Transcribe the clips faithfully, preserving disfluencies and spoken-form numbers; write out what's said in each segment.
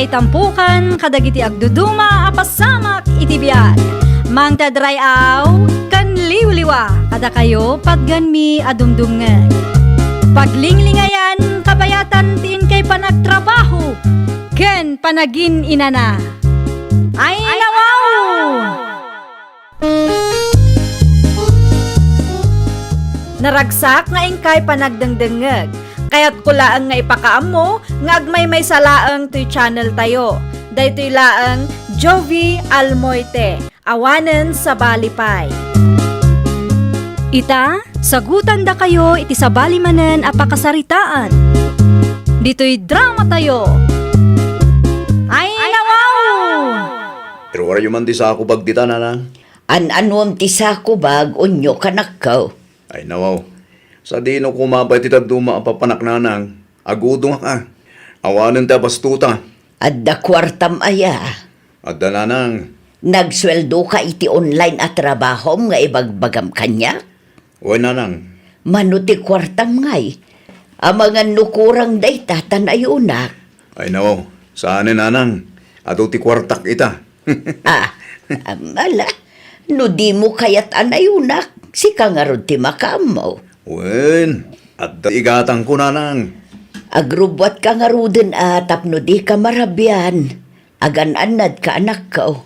Itampukan kadagiti agduduma a pasamak iti biag. Mangted ray-aw ken liwliwa kadakayo patganmi a dumdumngeg. Paglinglingayan kabayatan ti inkay panagtrabaho ken panagin-inana. Ay, nawaw! Naragsak nga inkay panagdengdengngeg. Kayatko laeng nga ipakaammo nga agmaymaysa laeng toy channel tayo. Daytoy laeng Jovie Almoite, awanen sabali pay. Ita, sagutandakayo iti sabali manen a pakasaritaan. Ditoy drama tayo. Ay, nawaw! Iruaryo man ti sakubag dita, nanang. An-anuem ti sakubag, Onyok, anakko? Ay, nawaw. Sadino koma pay ti dadduma a papanak, nanang? Agudongak a. Awanen ti abastuta. Adda kuartam aya? Adda, nanang. Nagsueldoka iti online a trabahom nga ibagbagam kaniak? Wen, nanang. Mano ti kuartam ngay? Amangan no kurang dayta ta nayunak. Ay, nawaw. Saanen, nanang. Adu ti kuartak ita. Ah, am, ala. No dimo kayat a nayunak, sika ngarud ti makaammo. Wen, adda igatangko, nanang. Agrubbuatka ngaruden a tapno dika marabian. Agan-annadka, anakko.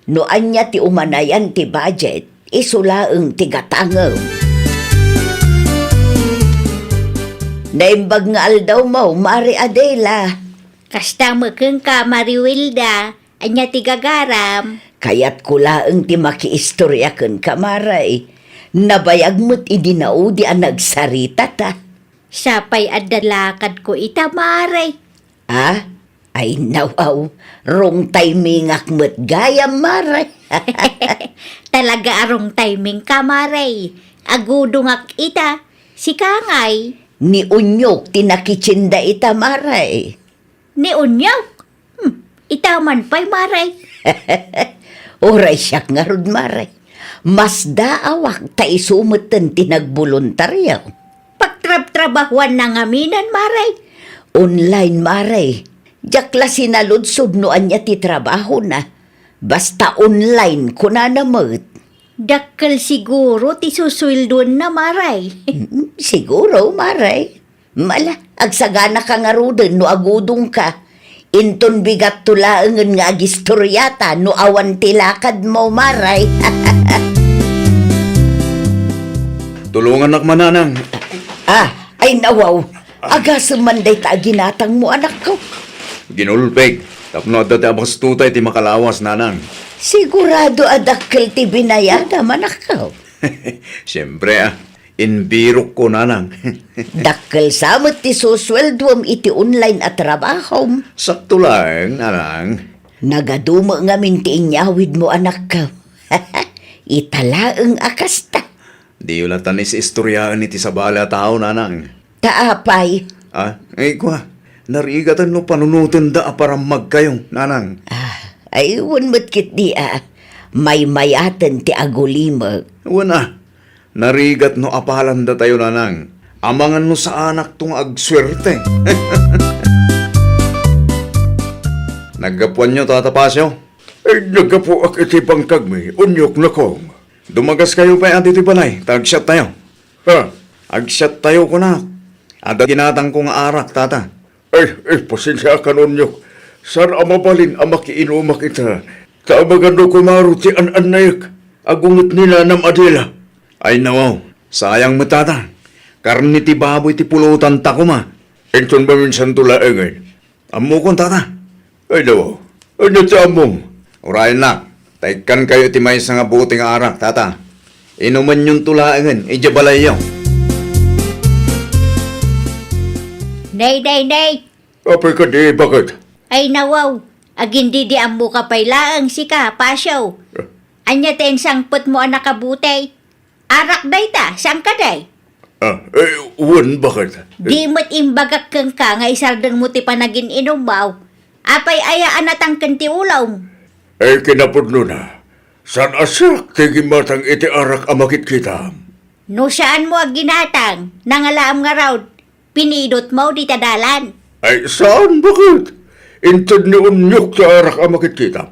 No ania ti umanayan ti budget, isu laeng ti gatangem. Naimbag nga aldawmo, Mare Adela. Kasta met kenka, Mare Wilda. Ania ti gagaram? Kayatko laeng ti makiistoria kenka, Mare. Nabayag met idi naudi a nagsaritata. Sapay adda lakadko ita, Mare. Ah? Ay, nawaw. Wrong timingak met gayam, Mare. Talaga a wrong timingka, Mare. Agudongak ita. Sika ngay? Ni Onyok ti nakitienda ita, Mare. Ni Onyok? Hmm, ita man pay, Mare. Uray siak ngarud, Mare. Masdaawak ta isu metten ti nagboluntario. Pagtrabtrabahuanna ngaminen, Mare? Online, Mare. Diak la sinaludsod no ania ti trabahona. Basta online, kunana met. Dakkel siguro ti susueldoenna, Mare. Mm, siguro, Mare. Mala, agsaganaka ngaruden no agudongka. Inton bigatto laengen nga agistoriata no awan ti lakadmo, Mare. Tulongannak man, nanang. Ah, ay nawaw. Agasem man dayta a ginatangmo, anakko. Ginulpig, tapno adda ti abastuta iti makalawas, nanang. Sigurado a dakkel ti binayadam, anakko. Siempre, ah. Imbirokko, nanang. Dakkel sa met ti susueldoem iti online a trabahom. Sakto laeng, nanang. Nagadu met ngamin ti inyawidmo, anakko. Ita laeng a kasta. Diyo latta isistoriaen iti sabali a tao, nanang. Ta apay? Ah, ay, kua, narigaten no panunotenda a parammagkayo, nanang. Ah, ay, wen met ketdi a. Maymayaten ti agulimek. Wen a, narigat no apalanda tayo, nanang. Amangan no saanakto nga agsuerte. Naggapuanyo, Tata Pasio? Ay, naggapuak iti bangkagmi, Onyok, nakong. Dumagaskayo pay adi ti balay, ta agsiattayo. Ha? Agsiattayo, kunak. Adda ginatangko nga arak, tata. Ay, ay, pasensiaakan, Onyok. Saan a mabalin a makiinumak ita. Ta amangan no kumaro ti an-annayek. Agunget ni nanam Adela. Ay, nawaw. Sayang met, tata. Karne ti baboy ti pulotanta koma. Inton maminsanto laengen. Ammokon, tata. Ay, daw. Ania ti ammom? Urayennak, ta ikkankayo iti maysa nga bote nga arak, tata. Inumenyonto laengen idiay balayyo. Nay, nay, nay! Apay kadi, baket? Ay, nawaw. Agin-didiammoka pay laeng sika, Pasio. Eh. Ania ti insangpetmo a nakabote? Arak dayta, saan kadi? Ah, eh, wen, baket? Di met imbagak kenka nga isardengmo ti panagin-inummo. Apay aya a natangken ti ulom? Eh, kinapudnona, saan a siak ti gimmatang iti arak a makitkitam. No saanmo a ginatang, nangalaam ngarud. Pinidotmo dita dalan. Ay, saan, baket? Inted ni Onyok ti arak a makitkitam.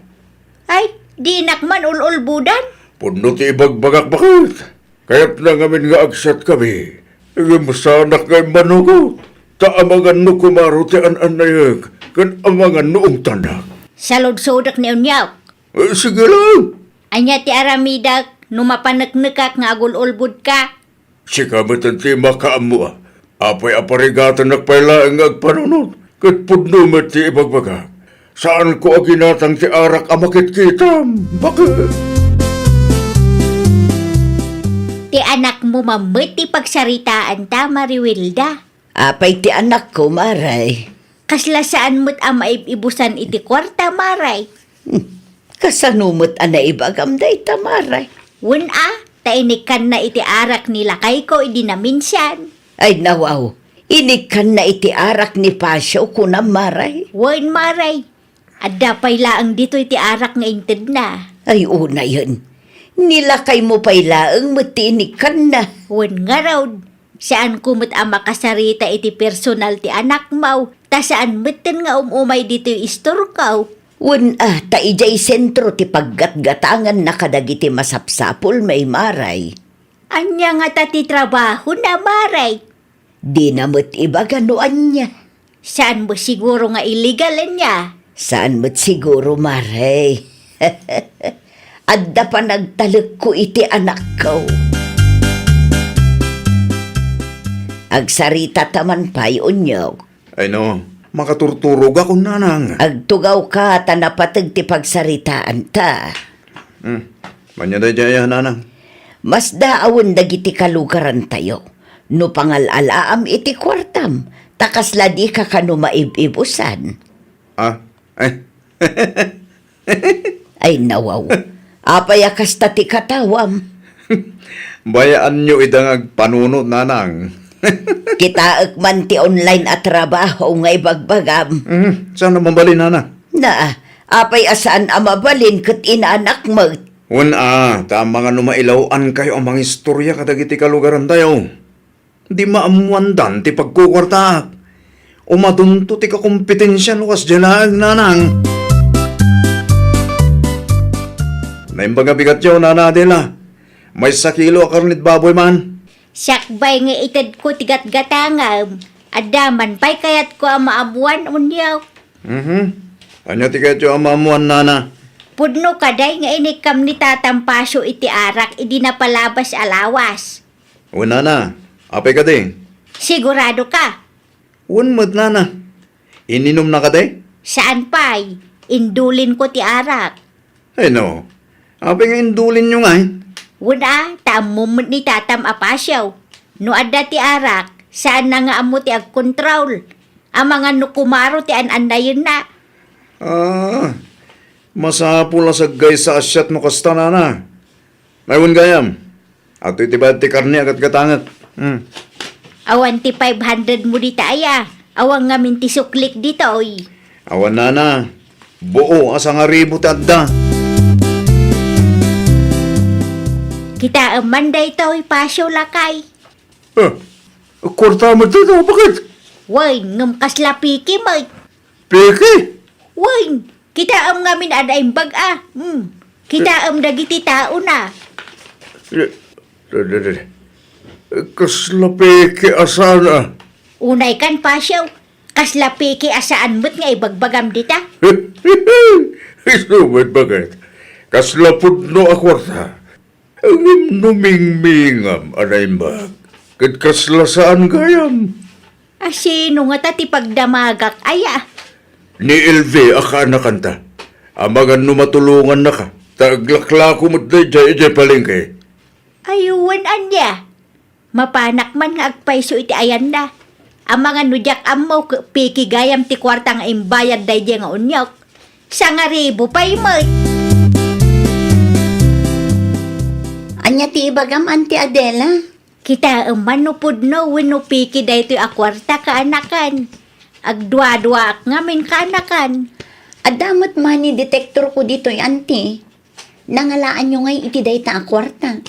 Ay, dinak man ul-ulbodan. Pudno ti ibagbagak, baket. Kayatna ngamin nga agsiatkami. Ngem saanak nga immanugot. Ta amangan no kumaro ti an-annayek, ken amangan no ungtanak. Saludsodek ni Onyok. Eh, sige lang. Ania ti aramidek no mapaneknekak nga agul-ulbodka? Sika met ti makaammo a. Apay a parigatennak pay laeng nga agpanunot, ket pudno met ti ibagbagak. Saanko a ginatang ti arak a makitkitam. Baket. Ti anakmo man met ti pagsaritaanta, Mariwilda. Apay ti anakko, Maray? Kasla saan met a maib-ibusan iti kuarta, Maray. Hmm. Kasano met a naibagam dayta, Maray? Wen a, ta inikkanna iti arak ni lakayko idi naminsan. Ay, nawaw. Inikkanna iti arak ni Pasio, kunam, Maray? Wen, Maray. Adda pay laeng ditoy ti arak nga intedna. Ay, unayen. Ni lakaymo pay laeng met ti inikkanna. Wen ngarud, saanko met a makasarita iti personal ti anakmo, ta saan metten nga um-umay ditoy istorko. Wen a, ta idiay sentro ti paggatgatanganna kadagiti masapsapulmi, Maray. Ania ngata ti trabahona, Maray? Dina met ibaga no ania. Saan met siguro nga illegal, ania? Saan met siguro, Maray. Adda panagtalekko iti anakko. Agsaritata man pay, Onyok. Ay no, makaturturogak, Nanang. Agtugawka ta napateg ti pagsaritaanta. Hmm, ania daydiay, Nanang? Masdaawen dagiti kalugarantayo no pangal-alaam iti kuartam, ta kasla dika kano maib-ibusan. Ah, eh. Ay, nawaw. Apay a kasta ti katawam? Bayaanyo ida nga agpanunot, Nanang. Kitaek man ti online a trabaho nga ibagbagam. Mhm, saan a mabalin, Nana? Na, apay a saan a mabalin ket inaanak met? Wen a, ta amangan no mailaw-ankayo a mangistorya kadagiti kalugarantayo. Di maammoandan ti pagkukuartaak. Umadunto ti kakompetensia no kasdiay laeng, Nanang. Naimbag a bigatyo, Nana Adela. Maysa kilo a karned baboy man. Sakbay nga itedko ti gatgatangam, adda man pay kayatko a maammoan, Onyok. Mhm. Ania ti kayatyo a maammoan, Nana? Pudno kadi nga inikkam ni Tatam Pasio iti arak idi napalabas a lawas? Wen, Nana. Apay kadi? Sigurado ka? Wen met, Nana. Ininumna kadi? Saan pay. Indulinko ti arak. Ay no. Apay nga indulinyo ngay? Wen a, ta ammom met ni Tatam a Pasio. No adda ti arak, saanna nga ammo ti agkontrol. Amangan no kumaro ti an-annayenna. Ah, masapul a saggaysa a siat no kasta, Nana. Ay, wen gayam. Adtoy ti bayad ti karne a gatgatangek. Hmm. Awan ti five hundred mo dita aya. Awan ngamin ti suklik ditoy. Awan, Nana. Buo a sangaribu ti adda. Kitaem man daytoy, Pasio, lakay. Eh, kuarta met dayta, baket? Wen, ngem kasla peke met. Peke? Wen, kitaem ngamin a naimbag a. Hmm. Kitaem dagiti taona. Eh, eh, eh, eh. Kasla peke a saan a. Unaykan, Pasio. Kasla peke a saan met nga ibagbagam dita. Isu met, baket. Kasla pudno a kuarta. Ngem no mingmingam a naimbag, ket kasla saan gayam. A sino ngata ti pagdamagak aya? Ni Elvi a kaanakanta. Amangan no matulongannaka, ta aglaklako met daydiay idiay palengke. Ay, wen ania? Mapanak man nga agpayso iti ayanna. Amangan no diak ammo, ke-, peke gayam ti kuarta nga imbayad daydiay nga onyok. Sangaribu pay met. Ania ti ibagam, Auntie Adela? Kitaem man no pudno wenno peke daytoy a kuarta, kaanakan. Agduaduaak ngamin, kaanakan. Adda met money detector ko ditoy, Auntie. Nangalaanyo ngay iti dayta a kuarta?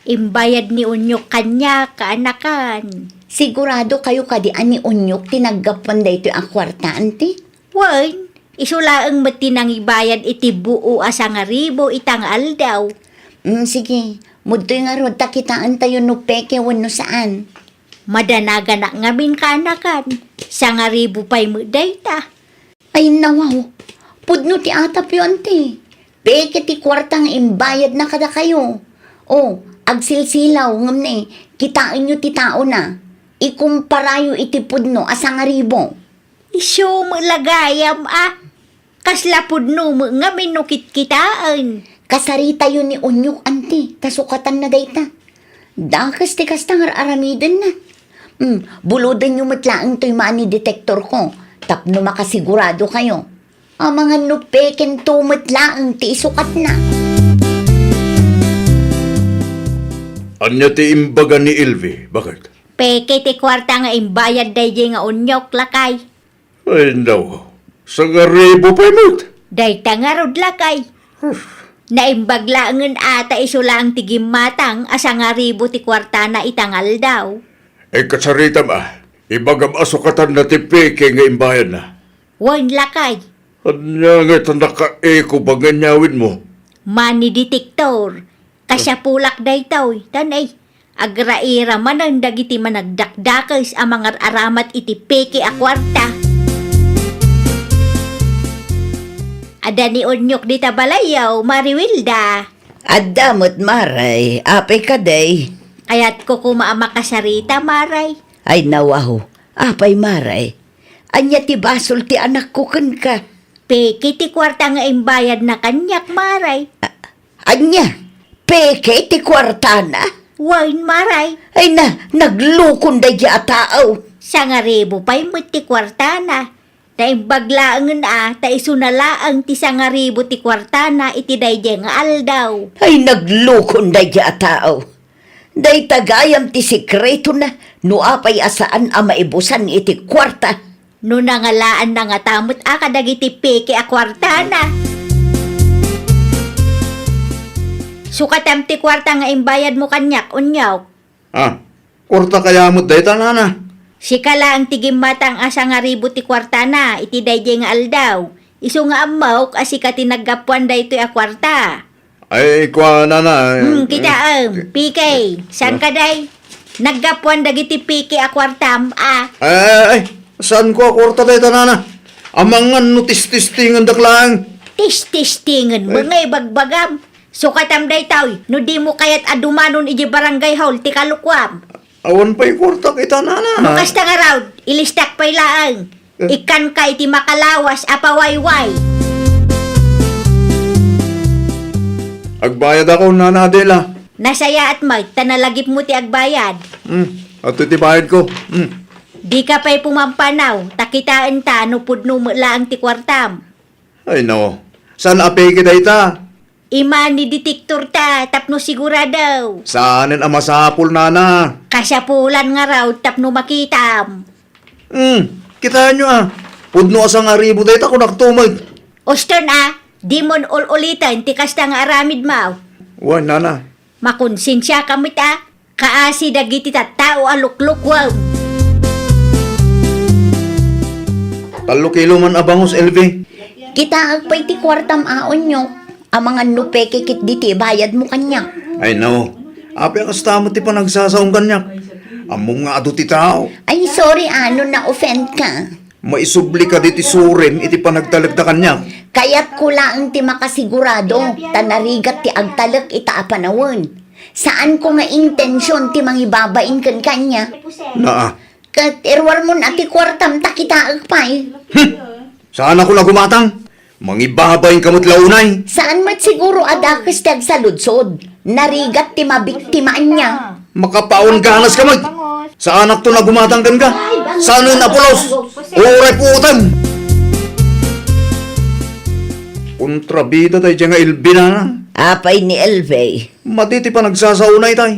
Imbayad ni Onyok kaniak, kaanakan. Sigurado kayo kadi a ni Onyok ti naggapuan daytoy a kuarta, Auntie? Wen, Isu laeng met ti nangibayad iti buo a sangaribu ita nga aldaw. Mm, sige. Mudtoy ngarud ta kitaentayo no peke wenno saan. Madanaganak ngamin kanakan. Sangaribu pay met dayta. Ay, nawaw. Pudno ti atapyo, anti. Peke ti kuarta nga imbayadna kadakayo. O, agsilsilaw, ngem ne, kitaenyo ti taona. Ikumparayo iti pudno a sangaribu. Isu met la gayam a. Kasla pudno met ngamin no kitkitaen. Kasaritayo ni Onyok, anti, ta sukatanna dayta. Dakes ti kasta nga ar-aramidenna. Hmm, bulodenyo met laeng toy money detector ko, tapno makasigurado kayo. Amangan no pekento met laeng ti isukatna. Ania ti imbaga ni Elvi, baket? Peke ti kuarta nga imbayad daydi nga Onyok, lakay. Ay, no. Sangaribu pay met. Dayta ngarud, lakay. Naimbag laengen a ta isu laeng ti gimmatang a sangaribu ti kuartana ita nga aldaw. E, kasaritam a, ibagam a sukatanna ti peke nga imbayadna. Wen, lakay. Ania ngay ta nakaeko ba nga inyawidmo? Money detector. Kasiapulak daytoy, tan ay, agraira manen dagiti managdakdakes a mangar-aramat iti peke a kuarta. Adda ni Onyok dita balayyo, Mari Wilda. Adda met, Maray. Apay kadi? Kayatko koma a makasarita, Maray. Ay, nawaw. Apay, Maray? Ania ti basol ti anakko kenka? Peke ti kuarta nga imbayadna kaniak, Maray. A-, ania? Peke ti kuartana? Wen, Maray. Ay na, naglukon daydi a tao. Sangaribu pay met ti kuartana. Naimbag laengen a, ta isuna laeng ti sangaribu ti kuartana iti daydi nga aldaw. Ay, naglukon daydi a tao. Dayta gayam ti sekretona, no apay a saan a maibusan iti kuarta. No nangalaanna ngata met a kadagiti peke a kuartana. Sukatam ti kuarta nga imbayadmo kaniak, Onyok. Ah, kuarta kaya met dayta, nana? Sika laeng ti gimmatang a sangaribu ti kuartana iti daydi nga aldaw. Isu nga ammok a sika ti naggapuan daytoy a kuarta. Ay, kua, nana, eh, Hmm, kitaem, eh, peke. Saan ah? Kadi? Naggapuan dagiti peke a kuartam, a. Ay, ay, ay, saan ko a kuarta dayta, nana? Amangan no tististingendak laeng. Tististingenmo Eh. nga ibagbagam. Sukatam daytoy, no dimo kayat a dumanon idiay barangay hall ti kalukuam. Awan pay kuartak ita, nana. No kasta ngarud, ilistak pay laeng. Eh. Ikkanka iti makalawas a pawayway. Agbayadakon, Nana Adela. Nasayaat met, ta nalagipmo ti agbayad. Hmm, adtoy ti bayadko. Hmm. Dika pay pumampanaw, ta kitaenta no pudno met laeng ti kuartam. Ay, no. Saan a peke dayta? I-money detector ta, tapno sigurado. Saanen a masapul, nana? Kasapulan ngarud tapno makitam. Hmm, kitaenyo a. Pudno a sangaribu dayta, kunak tumet. Uston a, dimon ul-uliten ti kasta nga aramidmo. Wen, nana. Makonsensiaka met a. Kaasi dagiti tattao a luklukuem. Tallo kilo man a bangus, Elvi. Kitaek pay ti kuartam a, Onyok. Amangan no peke ketdi ti ibayadmo kaniak. Ay, no. Apay a kasta met ti panagsasaom kaniak? Ammom nga adu ti tao. Ay, sorry a no na-offend ka. Maisubli kadi ti surim iti panagtalekda kaniak? Kayatko laeng ti makasigurado, ta narigat ti agtalek ita a panawen. Saanko nga intension ti mangibabain ken kaniak. Naa. Ket iruarmon a ti kuartam ta kitaek pay. Hmm! Saanakon a gumatang? Mangibabainka met la unay. Saan met siguro a dakes ti agsaludsod. Narigat ti mabiktima ania. Makapaon ganaska met. Saanakton a gumatang kenka. Saanen a pulos. Uray puotem. Kontrabida tay diay nga Elvi, nana. Apay ni Elvi? Madi ti panagsasaonay tay.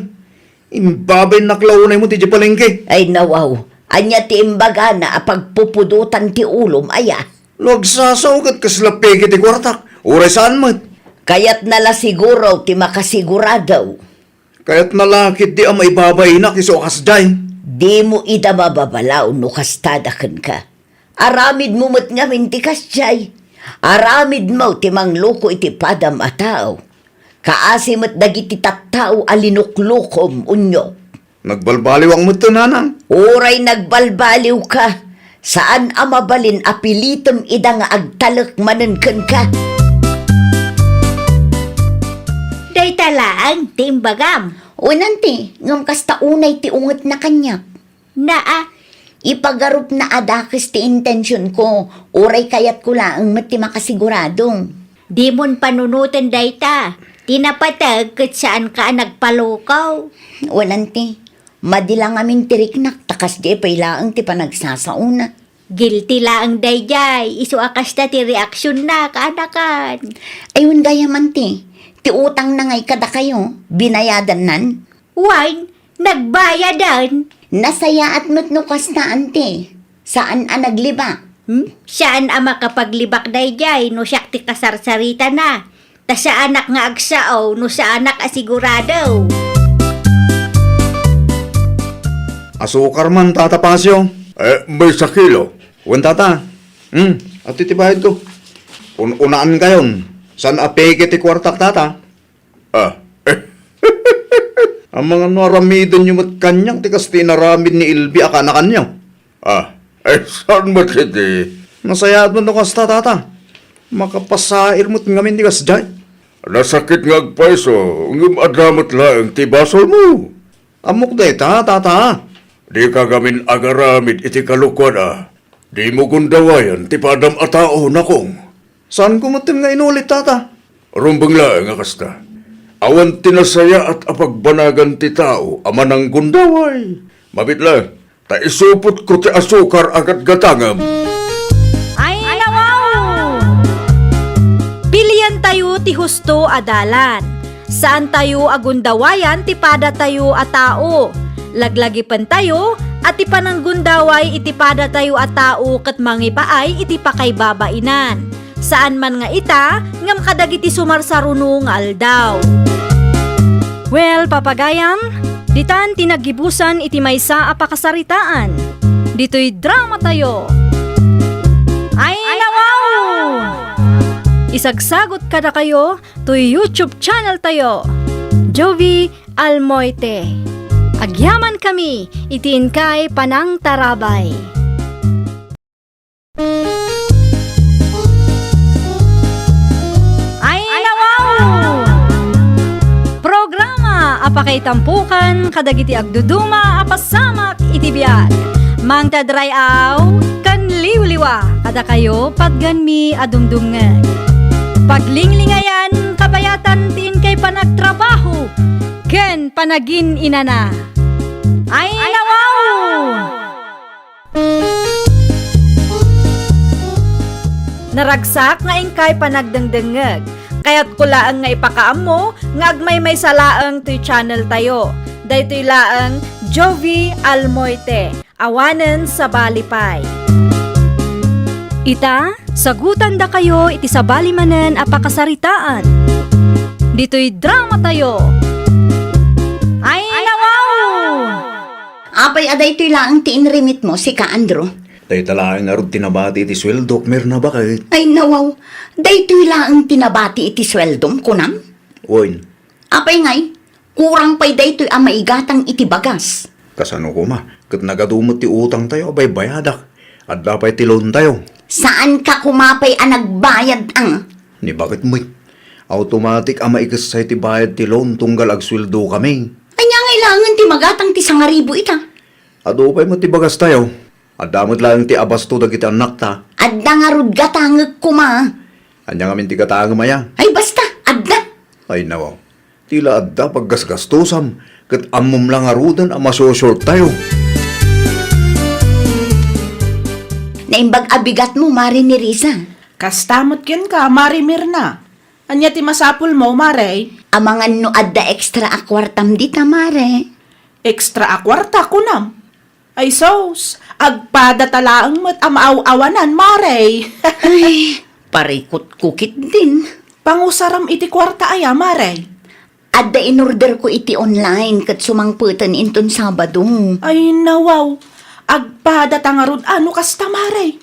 Imbabainnak la unay met idiay palengke. Ay, nawaw. Ania ti imbagana a pagpupudotan ti ulom, aya? No agsasao ket kasla peke ti kuartak, uray saan met. Kayatna la siguro ti makasigurado. Kayatna la ketdi a maibabainak isu a kasdiay. Dimo ida mababalaw no kastada kenka. Aramidmo met ngamin ti kasdiay. Aramidmo ti mangloko iti padam a tao. Kaasi met dagiti tattao a linuklokom, unyok. Nagbalbaliwak met, nanang. Uray nagbalbaliwka, saan a mabalin a pilitem ida nga agtalek manen kenka. Dayta laeng ti imbagam. Wen, anti, ngem kasta unay ti ungetna kaniak. Naa, ipagarupna a dakes ti intensionko, uray kayatko laeng met ti makasigurado. Dimon panunoten dayta. Ti napateg ket saanka a nagpaloko. Wen, anti, madi la ngamin ti riknak ta kasdiay pay laeng ti panagsasaona. Guilty laeng daydiay, isu a kasta ti reaksionna, kaanakan. Ay, wen gayam, anti, ti utangna ngay kadakayo, binayadannan? Wen, nagbayadan. Nasayaat met no kasta, anti. Saan a naglibak. Hmm? Saan a makapaglibak daydiay no siak ti kasarsaritana. Ta saanak nga agsao no saanak a sigurado. Asukar man, Tata Pasio. Eh, maysa kilo. Wen, Tata. Hmm, adtoy ti bayadko. Un-, unaan kayon. Saan a peke ti kuartak, Tata? Ah. Amangan no aramidenyo met kaniak ti kas ti inaramid ni Elvi a kaanakanyo. Ah, ay, saan met iti? Nasayaat met no kasta, Tata. Makapasair met ngamin ti kasdiay. Nasakit nga agpayso, ngem adda met laeng ti basolmo. Ammok dayta, Tata. Dika ngamin agaramid iti kalokuan a. Dimo gundawayan ti padam a tao, nakong. Saanko metten nga inulit, Tata. Rumbeng laeng a kasta. Awan ti nasayaat a pagbanagan ti tao a mananggundaway. Mabit la, ta isupotko ti asukar a gatgatangem. Ay, nawaw! Pilientayo ti husto a dalan. Saantayo a gundawayan ti padatayo a tao. Laglagipentayo a ti pananggundaway iti padatayo a tao ket mangipaay iti pakaibabainan. Saan man nga ita, ngem kadagiti sumarsaruno nga aldaw. Well, papagayam, ditan ti naggibusan iti maysa a pakasaritaan. Ditoy dramatayo. Ay, nawaw! Isagsagot kadakayo toy YouTube channel tayo, Jovie Almoite. Agyamankami iti inkay panangtarabay. Ay, nawaw! Programa a pakaitampukan kadagiti agduduma a pasamak iti biag. Mangted ray-aw ken liwliwa kadakayo patgenmi a dumdumngeg. Paglinglingayan, kabayatan ti inkay panagtrabaho ken panagin-inana. Ay, nawaw! Naragsak nga inkay panagdengdengngeg. Kayatko laeng nga ipakaammo nga agmaymaysa laeng toy channel tayo. Daytoy laeng Jovie Almoite. Awanen sabali pay. Ita, sagutandakayo iti sabali manen a pakasaritaan. Ditoy dramatayo. Ay, nawaw! Apay a daytoy laeng ti inrimitmo, sika, Andrew? Dayta laeng ngarud ti nabati iti sueldok, Mirna, baket. Ay, nawaw. Daytoy laeng ti nabati iti sueldom, kunam? Wen. Apay ngay, kurang pay daytoy a maigatang iti bagas. Kasano koma? Ket nagadu met ti utangtayo a baybayadak. Adda pay ti loantayo. Saanka koma pay a nagbayad, a? Ni baket met. Automatic a maikessay ti bayad ti loan tunggal agsueldokami. Ania ngay laengen ti magatang ti sangaribu ita? Adu pay met ti bagastayo. Adda met laeng ti abasto dagiti annakta. Adda ngarud gatangek koma. Ania ngamin ti gatangem aya? Ay, basta, adda. Ay, nawaw. Ti la adda paggasgastosam, ket ammom la ngaruden a masosortayo. Naimbag a bigatmo, Mare Nerissa. Kasta met kenka, Mare Mirna. Ania ti masapulmo, Mare? Amangan no adda extra a kuartam dita, Mare. Extra a kuarta, kunam? Ay sus, agpadata laeng met a maaw-awanan, Mare. Ay, parikutko ketdin. Pangusaram iti kuarta aya, Mare? Adda inorderko iti online ket sumangpeten inton Sabado. Ay, nawaw. Agpadata ngarud a no kasta, Mare.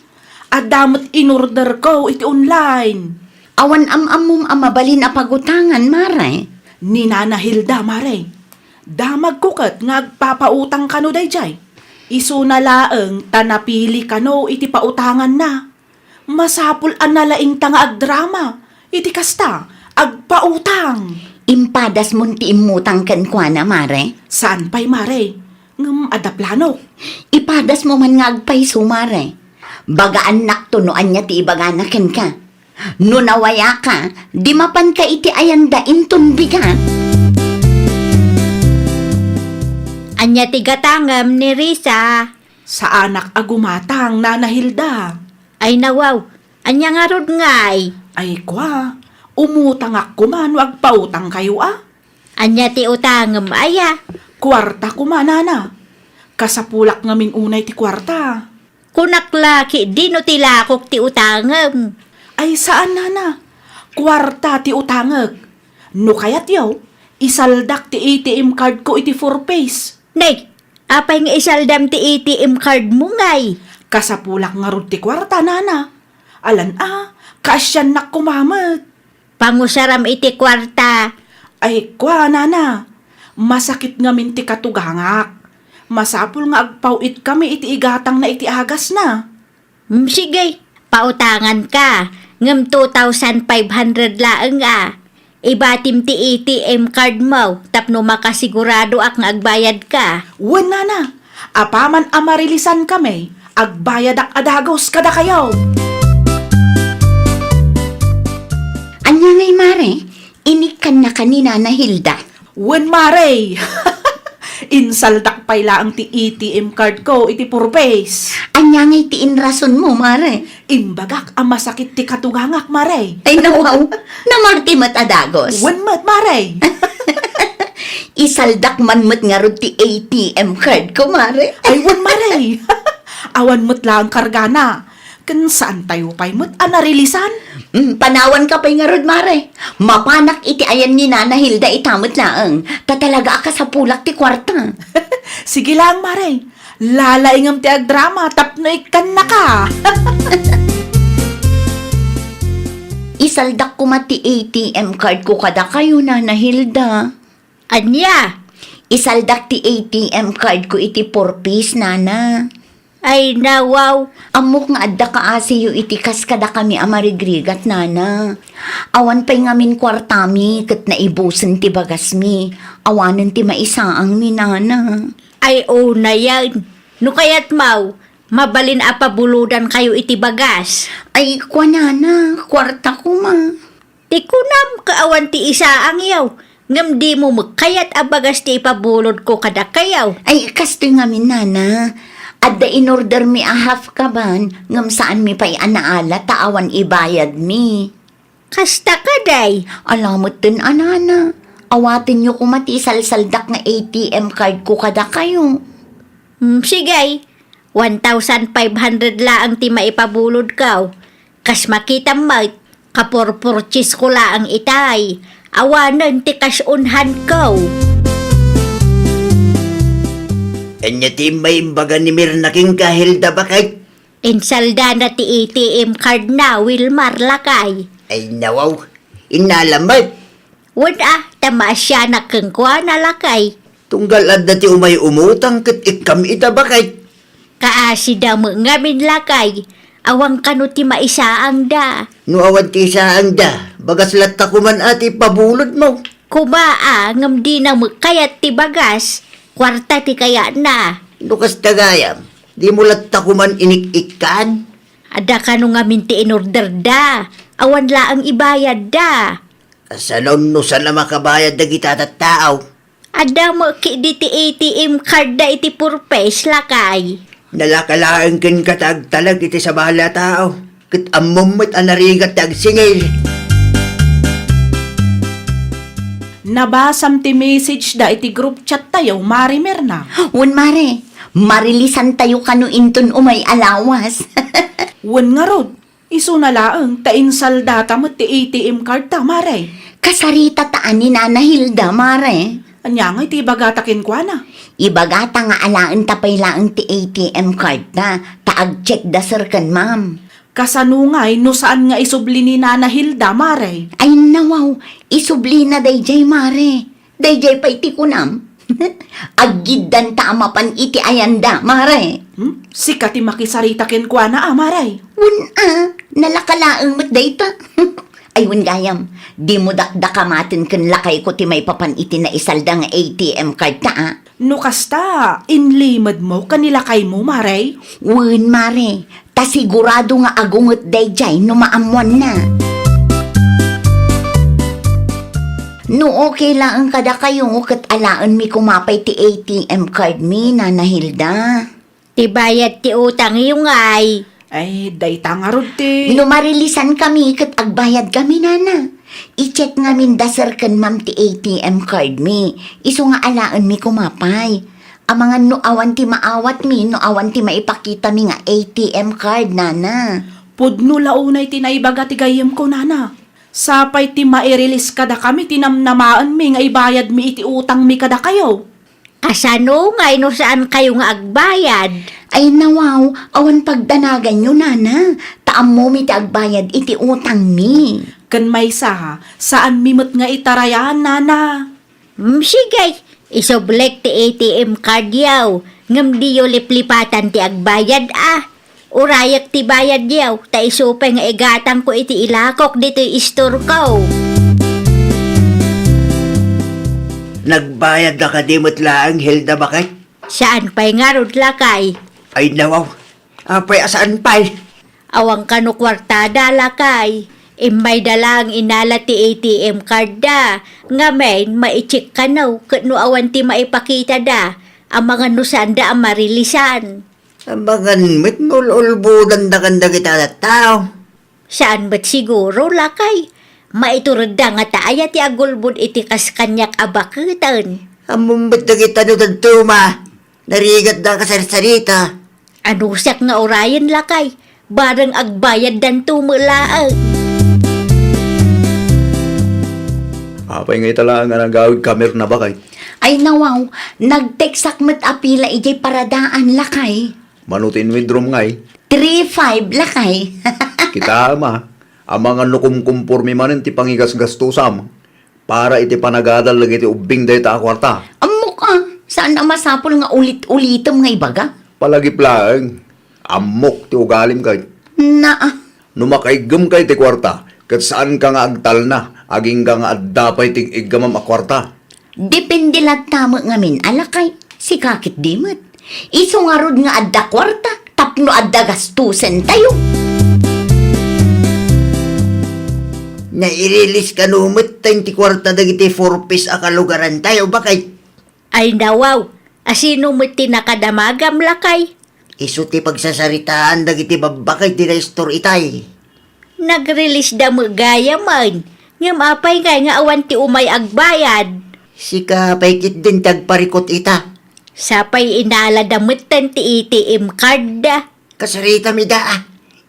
Adda met inorderko iti online. Awan am-ammom a mabalin a pagutangan, Mare? Ni Nana Hilda, Mare. Damagko ket nga agpapautang kano daydiay. Isuna laeng ta napili kano iti pautanganna. Masapul a nalaingta nga agdrama iti kasta, agpautang. Impadasmon ti immutang kenkuana, Mare? Saan pay, Mare. Ngem adda planok. Ipadasmo man nga agpayso, Mare. Bagaannakto no ania ti ibagana kenka. No nawayaka, di mapanka iti ayanda inton bigat. Ania ti gatangem ni Risa? Saanak a gumatang, Nana Hilda. Ay nawaw, ania ngarud ngay? Ay kua, umutangak koma no agpautangkayo a. Ania ti utangem aya? Kuarta koma, Nana. Kasapulak ngamin unay ti kuarta. Kunak la ketdino ti lakok ti utangem. Ay saan, Nana. Kuarta ti utangek. No kayatyo, isaldak ti A T M card ko iti Four Ps. Nay, apay nga isaldam ti A T M card mo ngay? Kasapulak ngarud ti kuarta, Nana. Alan a, kaasiannak koma met. Pangusaram iti kuarta. Ay, kua, Nana. Masakit ngamin ti katugangak. Masapul nga agpaw-itkami iti igatangna iti agasna. Mm, sige, pautanganka. Ngem two thousand five hundred laeng a. Ibatim ti A T M card mo tapno makasiguradoak nga agbayadka. Wen, Nana. Apaman a marilisankami, agbayadak a dagus kadakayo. Ania ngay, Mare? Inikkannaka ni Nana Hilda? Wen, Mare. Insaldak pay laeng ti A T M card ko iti Four Ps. Ania ngay ti inrasonmo, Mare? Imbagak a masakit ti katugangak, Mare. Ay, nawaw. Namati met a dagus. Wen met, Mare. Isaldak man met ngarud ti A T M card ko, Mare. Ay, wen, Mare. Awan met laeng kargana. Ken saantayo pay met a narilisan? Mm, panawanka pay ngarud, Mare. Mapanak iti ayan ni Nana Hilda ita met laeng. Ta talaga a kasapulak ti kuarta. Sige laeng, Mare. Lalaingem ti agdrama tapno ikkannaka. Isaldak koma ti A T M card ko kadakayo, Nana Hilda. Ania? Isaldak ti A T M card ko iti Four Ps, Nana. Ay, nawaw. Ammok nga adda kaasiyo iti kas kadakami a marigrigat, Nana. Awan pay ngamin kuartami ket naibusen ti bagasmi. Awanen ti maisaangmi, Nana. Ay, unayen. No kayatmo, mabalin a pabulodankayo iti bagas. Ay, kua, Nana, kuarta koma. Ti kunam, kaawan ti isaangyo, ngem dimo met kayat a bagas ti ipabulodko kadakayo. Ay, kastoy ngamin, Nana. Adda inordermi a half kaban, ngem saanmi pay a naala ta awan ibayadmi. Kasta kadi? Ala metten a, Nana. Awatenyo koma ti isalsaldak nga A T M card ko kadakayo. Hmm, sige. One thousand five hundred laeng ti maipabulodko. Kas makitam met, kapurpurchase ko laeng itay. Awanen ti kas-onhanko. Ania ti imbaga ni Mirna kenka, Hilda, baket? Insaldana ti A T M card na, Wilmar, lakay. Ay, nawaw. Innala met. Wen a, ta maasianak kenkuana, lakay. Tunggal adda ti umay umutang ket ikkam ita, baket. Kaasida met ngamin, lakay. Awan kano ti maisaangda. No awan ti isaangda, bagas latta koman a ti ipabulodmo. Koma a, ngem dina met kayat ti bagas. Kuarta ti kayatna. No kasta gayam, dimo latta koman inik-ikkan? Adda kano ngamin ti inorderda. Awan laeng ibayadda. Kasano no saan a makabayad dagita tattao? Adda met ketdi ti A T M card da iti Four Ps, lakay. Nalaka laeng kenka ta agtalek iti sabali a tao. Ket ammom met a narigat ti agsingil. Nabasam ti message da iti group chat tayo, Mare Mirna. Wen, Mare. Marilisan tayo kano inton umay a lawas. Wen ngarud. Isuna laeng ta insaldata met ti A T M card ta, Mare. Kasarita ta a ni Nana Hilda, Mare. Ania ngay ti ibagata kenkuana? Ibagata nga alaen ta pay laeng ti A T M card ta, ta ag-check da sir ken ma'am. Kasano ngay no saan nga isubli ni Nana Hilda, Mare? Ay, nawaw, isublina dayjay, Mare. Dayjay pay ti kunam. Aggiddanta a mapan iti ayanda, Mare. Hmm? Sika ti makisarita kenkuana a, Mare? Wen a, nalaka laeng met dayta. Ay, wen gayam, dimo dakdakamaten ken lakayko ti maipapan iti naisalda nga A T M card ta, a? No kasta, inlimedmo ken ni lakaymo, Mare? Wen, Mare, ta sigurado nga agunget dayjay no maammoanna. No okay laeng kadakayo, ket alaenmi koma pay ti A T M card mi, Nana Hilda. Ti bayad ti utangyo ngay. Ay, dayta ngarud ti No marilisan kami ket agbayad kami, Nana. I-check ngamin da sir ken ma'am ti A T M card mi. Isu nga alaenmi koma pay. Amangan no awan ti maawatmi, no awan ti maipakitami nga A T M card, Nana. Pudno la unay ti naibaga ti gayyemko, Nana. Sapay ti mairilis kadakami ti namnamaenmi nga ibayadmi iti utangmi kadakayo. Kasano ngay no saan kayo nga agbayad? Ay, nawaw, awan pagdanaganyo, Nana, ta ammomi ti agbayad iti utangmi. Ken maysa, saanmi met nga itarayan, Nana. Hmm, sige, isublek ti A T M card yaw, ngem diyo liplipatan ti agbayad, a. Urayek ti bayadyo, ta isu pay nga igatangko iti ilakok ditoy istorko. Nagbayad da kadi met laeng, Hilda, baket? Saan pay ngarud, lakay. Ay, nawaw. Apay a saan pay? Awan kano kuartada, lakay. Immayda laeng inala ti A T M card da. Ngamin, maicheck kano ket no awan ti maipakitada, amangan no saanda a marilisan. Amangan met no ululbodanda kan dagita a tattao. Saan met siguro, lakay. Maituredda nga ta aya ti agulbod iti kas kaniak a baketen. Ammom met dagita no dadduma. Narigatda a kasarsarita. Anusiak nga urayen, lakay. Bareng agbayaddanto met laeng. Apay nga ita laeng a nagawid ka, Mirna, baket? Ay, nawaw, nag-textak met a pila idiay paradaan, lakay. Mano ti in-withdraw ngay? Three five, lakay. Kitaem a, amangan no kumkumpormi manen ti pangigasgastusam para iti panagadal dagiti ubbing dayta a kuarta. Ammok a, saan a masapul nga ulit-ulitem nga ibaga? Palagip laeng, ammok ti ugalim ket. Naa. No makaiggem kay ti kuarta, ket saanka nga agtalna, agingga nga adda pay ti iggamam a kuarta. Depende latta met ngamin a lakay, sika ketdi met. Isu ngarud nga adda kuarta tapno adda gastusentayo. Nairilis kano metten ti kuarta dagiti four Ps a kalugarantayo, baket? Ay, nawaw, asino met ti nakadamagam, lakay? Isu ti pagsasaritaan dagiti babbakay ti naistor itay. Nagrilisda met gayamen, ngem apay ngay nga awan ti umay agbayad? Sika pay ketdin ti agparikut ita. Sapay inalada metten ti A T M card da. Kasaritam ida a.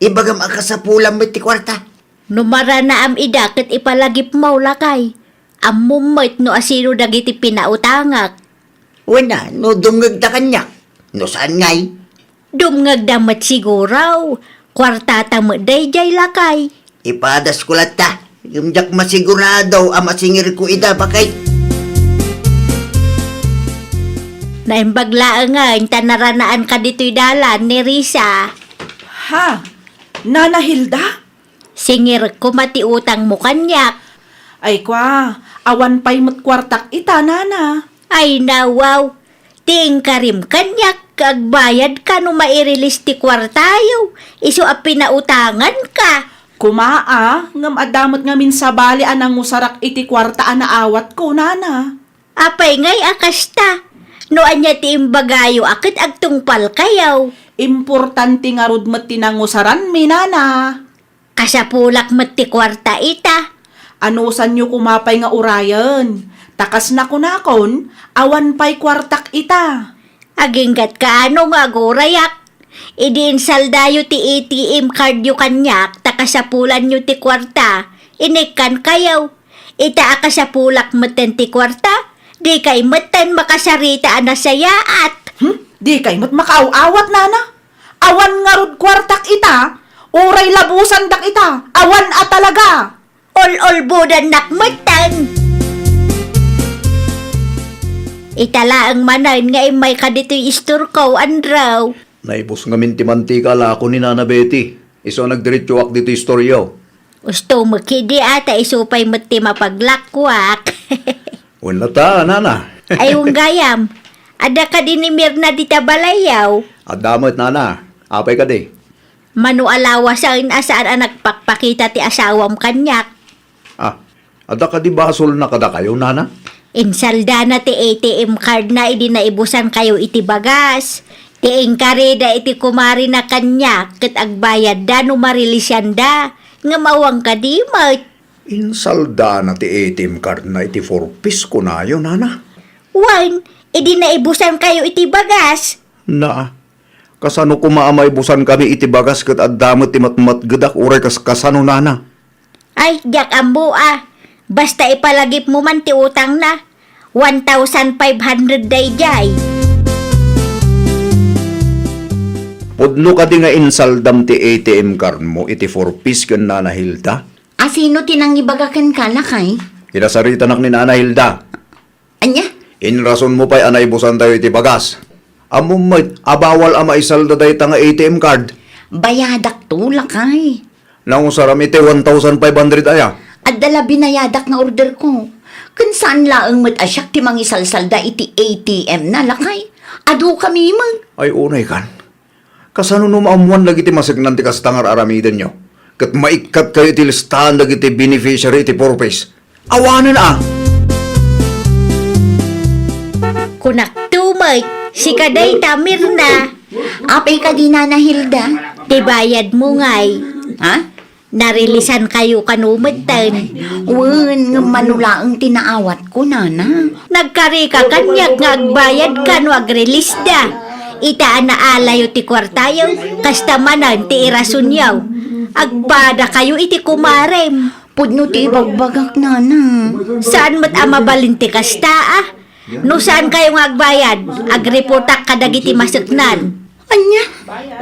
Ibagam a kasapulam met ti kuarta. No maranaam ida ket ipalagipmo, lakay. Ammom met no asino dagiti pinautangak. Wen a, no dumngegda kaniak. No saan ngay? Dumngegda met siguro. Kuartata met daydiay, lakay. Ipadasko latta. Ngem diak masigurado a masingirko ida, baket. Naimbag laengen ta naranaanka ditoy dalan ni Risa. Ha? Nana Hilda? Singirek koma ti utangmo kaniak. Ay kua, awan pay met kuartak ita, nana. Ay, nawaw. Ti inkarim kaniak, agbayadka no mairilis ti kuartayo, isu a pinautanganka. Koma a, ngem adda met ngamin sabali a nangusarak iti kuarta a naawatko, nana. Apay ngay a kasta? No ania ti imbagayo a ket agtungpalkayo? Importante ngarud met ti nangusaranmi, nana. Kasapulak met ti kuarta ita. Anusanyo koma pay nga urayen. Ta kas nakunakon, awan pay kuartak ita. Agingga't kaano nga agurayak? Idi insaldayo ti A T M cardyo kaniak ta kasapulanyo ti kuarta, inikkankayo. Ita a kasapulak metten ti kuarta, dikay metten makasarita a nasayaat. Hmm? Dikay met makaaw-awat, nana? Awan ngarud kuartak ita? Uray labusandak ita, awan a talaga. Ol-olbudannak metten. Ita laeng manen nga immayka ditoy istorko, Andrew. Naibus ngamin ti mantika a lako ni Nana Betty. Isu a nagdiretsoak ditoy istoryo. Usto met ketdi a ta isu pay met ti mapaglakkuak. Wen latta, Nana. Ay, wen gayam. Adda kadi ni Mirna dita balayyo? Adda met, Nana. Apay kadi? Mano a lawasen a saan a nagpakpakita ti asawam kaniak? Ah, adda kadi basolna kadakayo, Nana? Insaldana ti A T M cardna idi naibusankayo iti bagas. Ti inkarida iti kumarina kaniak ket agbayadda no marilisianda. Ngem awan kadi met. Insaldana ti A T M cardna iti Four Ps, kunayo, Nana? Wen, idi naibusankayo iti bagas. Na, kasano koma a maibusankami iti bagas ket adda met ti matmatgedak uray kas-, kasano, Nana? Ay, diak ammo a. Basta ipalagipmo man ti utangna. One thousand five hundred daydiay. Pudno kadi nga insaldam ti A T M cardmo iti Four Ps ken Nana Hilda? A sino ti nangibaga kenka, lakay? Kinasaritanak ni Nana Hilda. Ania? Inrasonmo pay a naibusantayo iti bagas. Ammom met a bawal a maisalda dayta nga A T M card. Bayadakto, lakay. Nausaram iti one thousand five hundred aya? Adda la binayadak nga orderko. Ken saan laeng met a siak ti mangisalsalda iti A T M na, lakay. Adu kami met. Ay, unay kan. Kasano no maammoan dagiti maseknan ti kasta nga ar-aramidenyo? Ket maikkatkayo iti listaan dagiti beneficiary iti Four Ps? Awanen a! Kunakto met, sika dayta, Mirna. Apay kadi, Nana Hilda? Ti bayadmo ngay. Ha? Narilisankayo kano metten? Wen, ngem mano laeng ti naawatko, Nana. Nagkarika kaniak nga agbayadka no agrilisda. Ita a naalayo ti kuartayo, kasta manen ti irasonyo. Agpadakayo iti kumarem. Pudno ti ibagbagak, Nana. Saan met a mabalin ti kasta, a? No saankayo nga agbayad, agreportak kadagiti maseknan. Ania?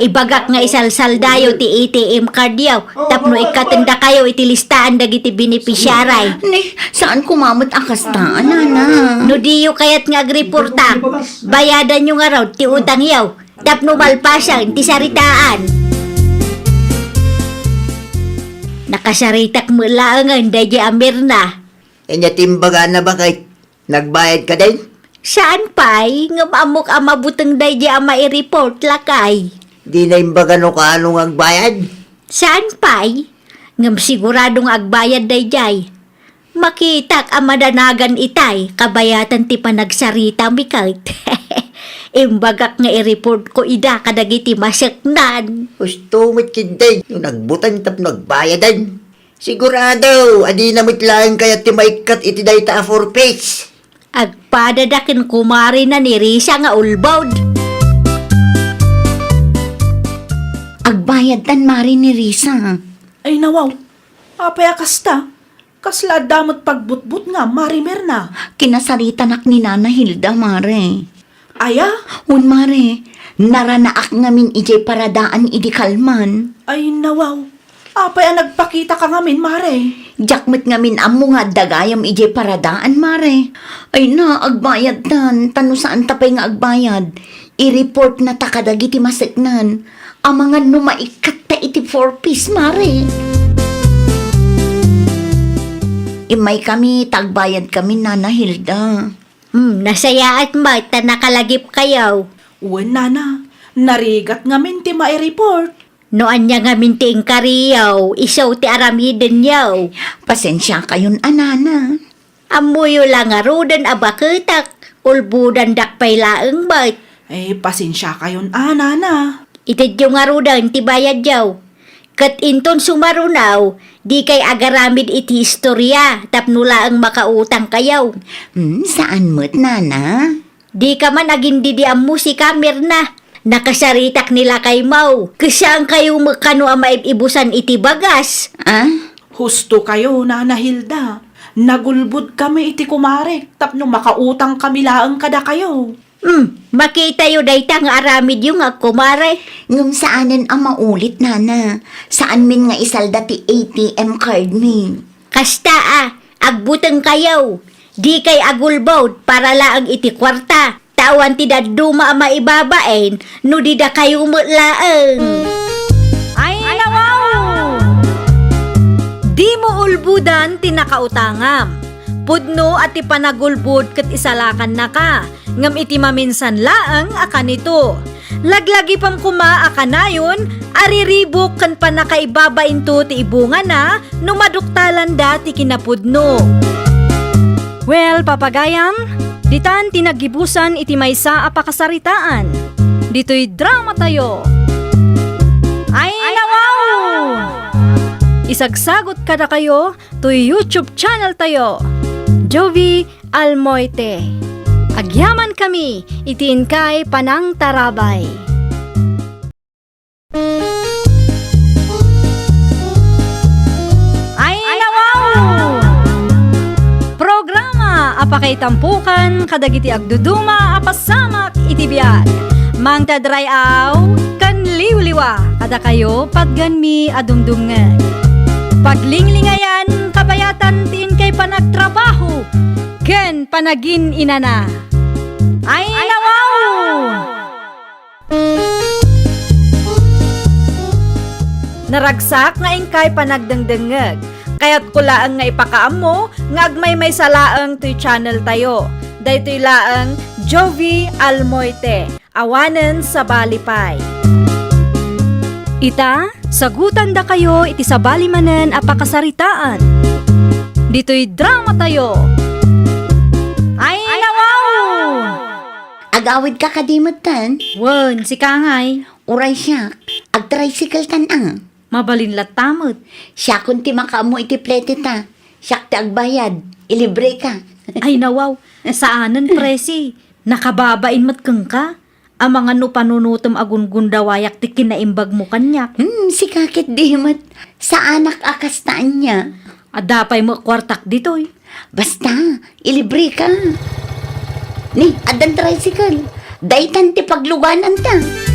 Ibagak nga isalsaldayo ti A T M cardyo tapno ikkatendakayo iti listaan dagiti beneficiary. Ni, saan koma met a kasta, Nana? No diyo kayat nga agreportak, bayadanyo ngarud ti utangyo tapno malpasen ti saritaan. Nakasaritak met laengen daydiay a Mirna. Ania ti imbagana, baket? Nagbayad kadi? Saan pay, ngem ammok a mabuteng daydiay a maireport, lakay. Dina imbaga no kaano nga agbayad? Saan pay, ngem sigurado nga agbayad daydiay. Makitak a madanagan itay kabayatan ti panagsarita, miket. Imbagak nga ireport ko ida kadagiti maseknan. Husto met ketdi no nagbuteng tapno agbayadan. Sigurado, adina met laeng kayat ti maikkat iti dayta a Four Ps. Agpadada ken kumarina ni Risa nga ulbod. Agbayadtan, mare, ni Risa. Ay, nawaw. Apay a kasta? Kasla adda met pagbutbutngam, Mare Mirna? Kinasaritanak ni Nana Hilda, mare. Aya? Wen, mare. Naranaak ngamin idiay paradaan idi kalman. Ay, nawaw. Apay a nagpakitaka ngamin, mare? Diak met ngamin ammo nga adda gayam idiay paradaan, mare. Ay na, agbayadtan, ta no saanta pay nga agbayad, ireport nata kadagiti maseknan. Amangan no maikkatta iti Four Ps, mare. Immaykami, ta agbayadkami, Nana Hilda. Hmm, nasayaat met ta nakalagipkayo. Wen, Nana, narigat ngamin ti maireport. No ania ngamin ti inkariyo, isu ti aramidenyo. Pasensiakayon a, Nana. Ammoyo la ngaruden a baketak, ulbodandak pay laeng met. Eh, pasensiakayon a, Nana. Itedyo ngaruden ti bayadyo. Ket inton sumaruno, dikay agaramid iti historia tapno laeng makautangkayo. Hmm, saan met, Nana? Dika man agindidi ammo sika, Mirna. Nakasaritak ni lakaymo. Ket saankayo met kano a maib-ibusan iti bagas. Ah? Hustokayo, Nana Hilda. Nagulbodkami iti kumarek tapno makautangkami laeng kadakayo. Hmm, makitayo dayta nga aramidyo nga agkumare. Ngem saanen a maulit, nana. Saanmin nga isalda ti A T M card mi. Kasta a, agbutengkayo. Dikay agulbod para laeng iti kuarta. Ta awan ti dadduma a maibabain no di dakayo met laeng. Ay, nawaw! Dimo ulbodan ti nakautangam. Pudno a ti panagulbod ket isalakannaka, ngem iti maminsan laeng a kanito. Laglagipem koma a kanayon a riribuk ken pannakaibabainto ti ibungana no maduktalanda ti kinapudno. Well, papagayam, ditan ti naggibusan iti maysa a pakasaritaan. Ditoy dramatayo. Ay, nawaw! Isagsagot kadakayo toy YouTube channel tayo, Jovie Almoite. Agyaman kami iti inkay panangtarabay. Ay, nawaw! Programa a pakaitampukan kadagiti agduduma a pasamak iti biag. Mangted ray-aw ken liwliwa kadakayo patgenmi a dumdumngeg. Paglinglingayan, kabayatan ti inkay panagtrabaho ken panagin-inana. Ay, nawaw! Naragsak nga inkay panagdengdengngeg. Kayatko laeng nga ipakaammo nga agmaymaysa laeng toy channel tayo. Daytoy laeng Jovie Almoite, awanen sabali pay. Ita, sagutandakayo iti sabali manen a pakasaritaan. Ditoy dramatayo. Ay, nawaw! Agawidka kadi metten? Wen, sika ngay. Uray siak, agtricycle-tan a. Mabalin latta met. Siakon ti makaammo iti plete ta. Siak ti agbayad. Ilibreka. Ay, nawaw. Saanen, Presi. Nakababain met kenka. Amangan no panunotem a gungundawayak ti kinaimbagmo kaniak. Hmm, sika ketdi met. Saanak a kasta ania. Adda pay met kuartak ditoy. Basta, ilibreka. Ni, addan tricycle. Daytan ti paglugananta.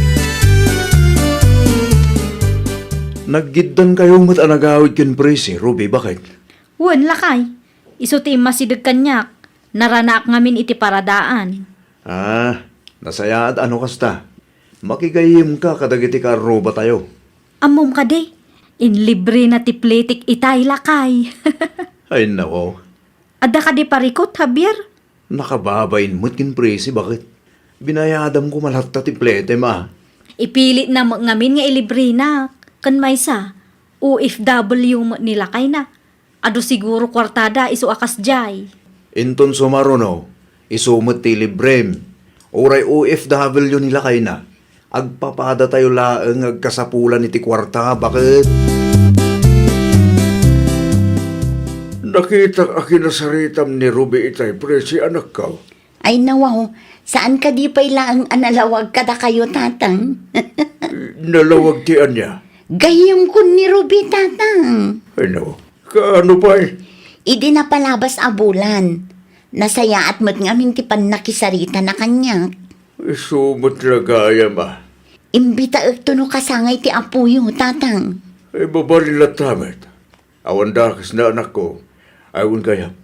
Naggiddankayo met a nagawid ken Presi, Ruby, baket? Wen, lakay. Isu ti immasideg kaniak. Naranaak ngamin iti paradaan. Ah, nasayaat a no kasta. Makigayyemka kadagiti kaarrubatayo. Ammom kadi, inlibrena ti pletek itay, lakay. Ay, nako. Adda kadi parikut, Javier? Nakababain met ken Presi, baket? Binayadam koma latta ti pletem a. Ipilitna met ngamin nga ilibrenak. Ken maysa, O F W met ni lakayna. Adu siguro kuartada isu a kasdiay. Inton sumaruno, isu met ti librem. Uray O F W ni lakayna, agpapadatayo laeng nga agkasapulan iti kuarta, baket? Nakitak a kinasaritam ni Ruby itay, Presi, anakko. Ay, nawaw, saan kadi pay laeng a nalawag kadakayo, Tatang? Nalawag ti ania? Gayyemkon ni Ruby, Tatang. Ay, nawaw. Kaano pay? Idi napalabas a bulan, nasayaat met ngamin ti pannakisaritana kaniak. Isu met la gayam a. Imbitaekto no kasangay ti apoyo, Tatang. Ay, mabalin latta met. Awan dakesna, anakko. Ay, wen gayam.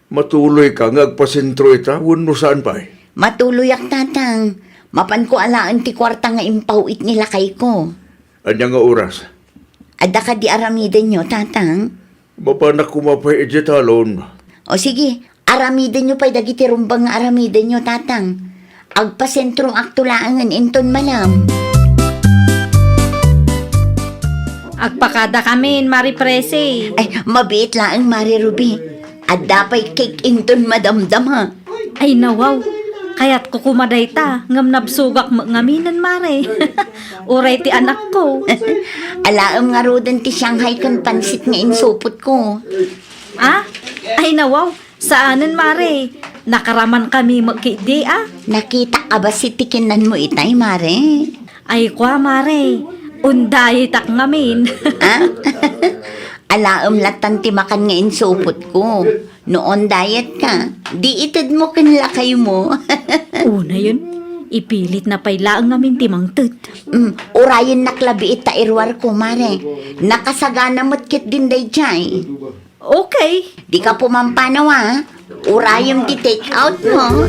Matuloyka nga agpasentro ita wenno saan pay? Matuloyak, Tatang. Mapanko alaen ti kuarta nga impaw-it ni lakayko. Ania nga oras? Adda kadi aramidenyo, Tatang? Mapanak koma pay idiay talon. O sige, aramidenyo pay dagiti rumbeng nga aramidenyo, Tatang. Agpasentroakto laengen inton malem. Agpakadakamin, Mari Presi. Ay, mabiit laeng, Mari Ruby. Adda pay cake inton madamdama. Ay, nawaw. Kayatko koma dayta, ngem nabsogak met ngaminen, Mare. Uray ti anakko. Alaem ngaruden ti Shanghai ken pansit nga insupotko. Ah? Ay, nawaw. Saanen, Mare. Nakaramankami met ketdi, a. Nakitak a bassit ti kinnanmo itay, Mare. Ay, kua, Mare. Undayetak ngamin. Ah? Alaem lattan ti makan nga insupotko. No on diet ka, di itedmo ken lakaymo. Unayen, ipilitna pay laeng ngamin ti mangted. Mm, urayennak labi ita iruarko, Mare. Nakasagana met ketdin daydiay. Okay. Dika pumampanaw, a. Urayem ti take out mo.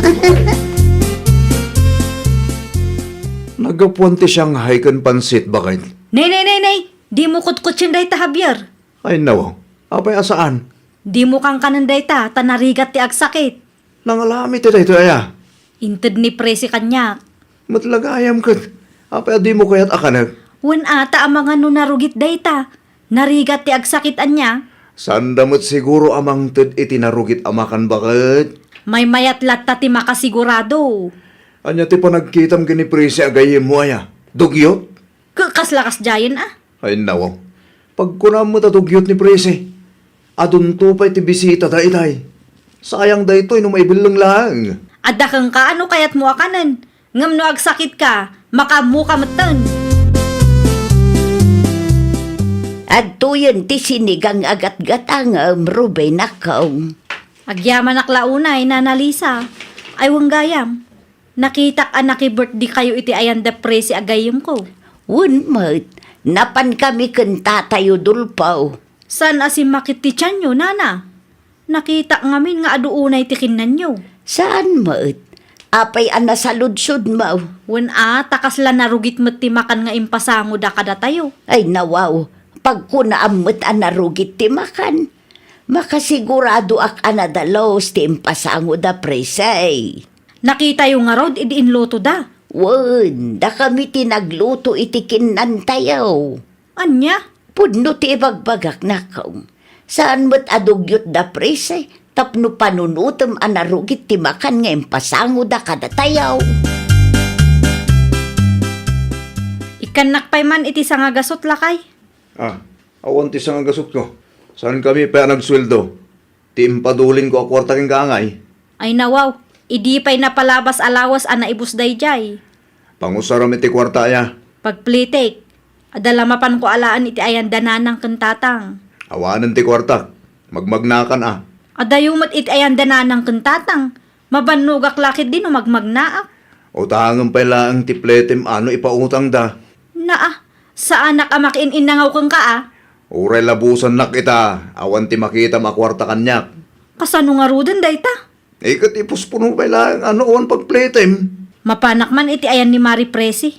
Naggapuan ti Shanghai ken pansit, baket. Nay, nay, nay, nay. Dimo kutkutien dayta, Javier. Ay, nawaw. Apay a saan? Dimo kankanen dayta, ta narigat ti agsakit. Nangalami ti daytoy aya? Inted ni Presi kaniak. Met la gayam ket, apay a dimo kayat a kanek? Wen a, ta amangan no narugit dayta. Narigat ti agsakit ania? Saanda met siguro a mangted iti narugit a makan, baket. Maymayat latta ti makasigurado. Ania ti panagkitam ken ni Presi a gayyemmo aya? Dugyot? Ke-, kasla kasdiayen a? Ay, nawaw. Pagkunam met a dugyot ni Presi. Adunto pay ti bisitada itay. Sayang daytoy no maibelleng laeng. Adda kenka a no kayatmo a kanen. Ngem no agsakitka, makaammoka metten. Adtoyen ti sinigang a gatgatangem, Rubenakko. Agyamanak la unay, Nana Lisa. Ay, wen gayam. Nakitak a naki-birthday kayo iti ayan da Presi a gayyemko. Wen met, napankami ken Tatay Udolfo. Saan a simmakit ti tianyo, Nana? Nakitak ngamin nga adu unay ti kinnanyo. Saan met? Apay a nasaludsodmo? Wen a, ta kasla narugit met ti makan nga impasangoda kadatayo. Ay, nawaw, pagkunaam met a narugit ti makan. Makasiguradok a nadalus ti impasangoda, Presi. Nakitayo ngarud idi inlutoda? Wen, dakami ti nagluto iti kinnantayo. Ania? Pudno ti ibagbagak, Nakong. Saan met a dugyot da Presi tapno panunotem a narugit ti makan nga impasangoda kadatayo. Ikkannak pay man iti sangagasut, lakay. Ah, awan ti sangagasutko. Saankami pay a nagsueldo. Ti impadulinko a kuarta kenka, angay. Ay nawaw, idi pay napalabas a lawas a naibus daydiay. Pangusaram iti kuarta aya. Pagplitik, adda la mapanko alaen iti ayan da Nanang ken Tatang. Awanen ti kuartak, magmagnakan a. Adayo met iti ayan da Nanang ken Tatang, mabannogak la ketdi no magmagnaak. Utangem pay laeng ti pletem a no ipautangda. Naa, saanak a makiin-innangaw kenka a. Uray labusannak ita, awan ti makitam a kuarta kaniak. Kasano ngaruden dayta? Iket ipuspuno pay laeng a no awan pagplitem. Mapanak man iti ayan ni Mari Presi.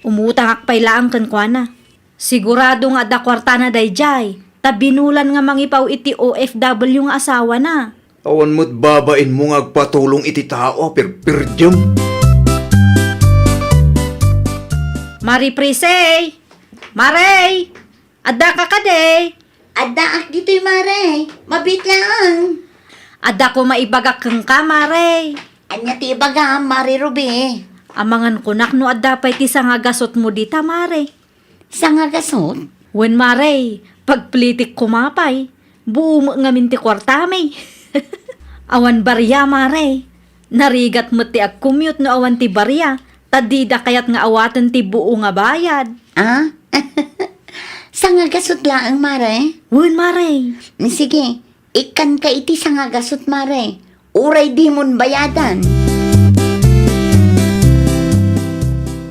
Umutangak pay laeng kenkuana. Sigurado nga adda kuartana daydiay, ta binulan nga mangipaw iti O F W nga asawana. Awan met babainmo nga agpatulong iti tao a pirpirdiem. Mari Presi! Mari! Addaka kadi? Addaak ditoy, Mare. Mabiit laeng. Adda koma ibagak kenka, Mare. Ania ti ibagam, Mare Ruby? Amangan kunak no adda pay ti sangagasutmo dita, Mare. Sangagasut? Wen, Mare. Pagplitik koma pay. Buo met ngamin ti kuartami. Awan baria, Mare. Narigat met ti agkumyot no awan ti baria, ta dida kayat nga awaten ti buo nga bayad. Ah? Sangagasut laeng, Mare? Wen, Mare. Sige, ikkanka iti sangagasut, Mare. Uray dimon bayadan.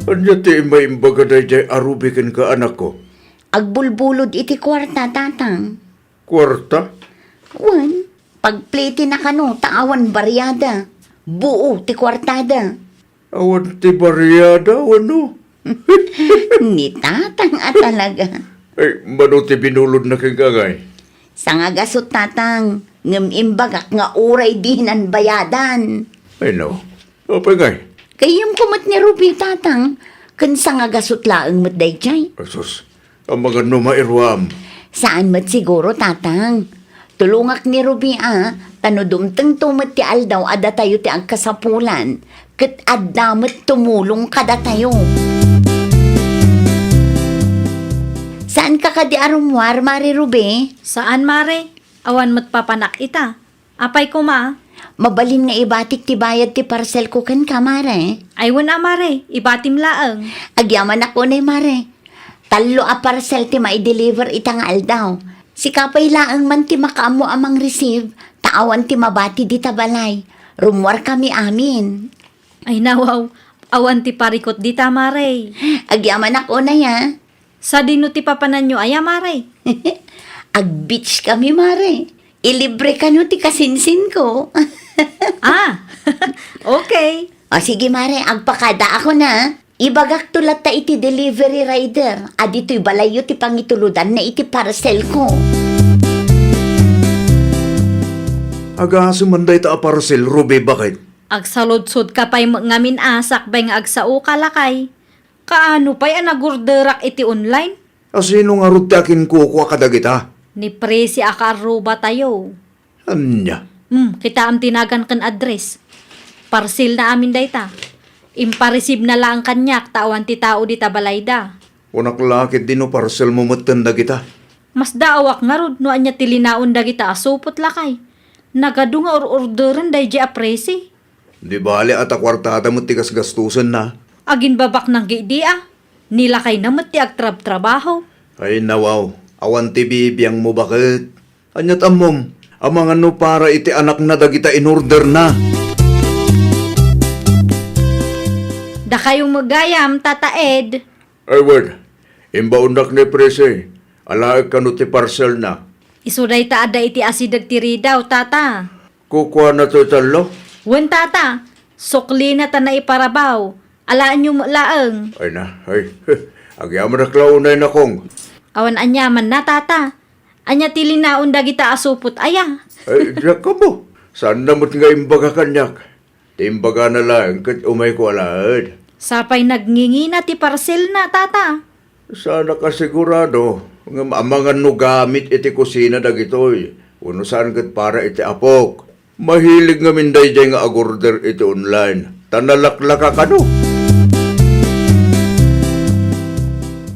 Ania ti imbaimbaga daydiay a Ruby kenka, anakko? Agbulbulod iti kuarta, Tatang. Kuarta? Wen, pagplitinna kano ta awan bariada. Buo ti kuartada. Awan ti bariada, wenno? Ni Tatang a talaga. Ay, mano ti binulodna kenka, ngay? Sangagasut, Tatang, ngem imbagak nga uray dinan bayadan. Ay, no. Apay ngay? Gayyemko met ni Ruby, Tatang, ken sangagasut laeng met daydiay. Asus, amangan no mairuam. Saan met siguro, Tatang. Tulongak ni Ruby a, ta no dumtengto met ti aldaw a datayo ti agkasapulan, ket adda met tumulong kadatayo. Saanka kadi a rummuar, Mare Ruby? Saan, Mare. Awan met papanak ita. Apay koma? Mabalin nga ibatik ti bayad ti parcelko kenka, Mare. Ay, wen a, Mare. Ibatim laeng. Agyamanak unay, Mare. Tallo a parcel ti mai-deliver ita nga aldaw. Sika pay laeng man ti makaammo a mang-receive, ta awan ti mabati dita balay. Rummuarkami amin. Ay, nawaw, awan ti parikut dita, Mare. Agyamanak unay, a. Sadino ti papananyo aya, Mare? Ag-beach kami, Mare. Ilibre kano ti kasinsinko. Ah, okay. O, sige, Mare, agpakadaakon, a. Ibagakto latta iti delivery rider a ditoy balayyo ti pangituludanna iti parcelko. Agasem man dayta a parcel, Ruby, baket? Agsaludsodka pay met ngamin a sakbay nga agsaoka, lakay. Kaano pay a nagorderak iti online? A sino ngarud ti akinkukua kadagita? Ni Presi a kaarrubatayo. Ania? Hmm, kitaem ti nagan ken address. Parcelna amin dayta. Impareceive-na laeng kaniak ta awan ti tao dita balayda. Kunak la ketdi no parcelmo metten dagita. Masdaawak ngarud no ania ti linaon dagita a supot, lakay. Nagadu nga or-orderen daydiay a Presi. Di bale a ta kuartada met ti gasgastosenna. Aginbabaknang ketdi a. Ni lakayna met ti agtrabtrabaho. Ay, nawaw, awan ti bibiangmo, baket? Aniat ammom, amangan no para iti anakna dagita inorderna? Dakayo met gayam, Tata Ed. Ay, wen, imbaonnak ni Presi. Alaek kano ti parcelna. Isu dayta adda iti asideg ti ridaw, Tata. Kukuana toy tallo? Wen, Tata. Suklina ta naiparabaw. Alaenyo met laeng. Ay na, ay. Agyamanak la unay, nakong. Awan aniamanna, Tata. Ania ti linaon dagita a supot aya? Ay, diak ammo. Saanna met nga imbaga kaniak. Ti imbagana laeng ket umayko alaed. Sapay nagngingina ti parcelna, Tata. Saanak a sigurado, ngem amangan no gamit iti kusina dagitoy, wenno saan ket para iti apok. Mahilig ngamin daydiay nga agorder iti online, ta nalaklaka kano.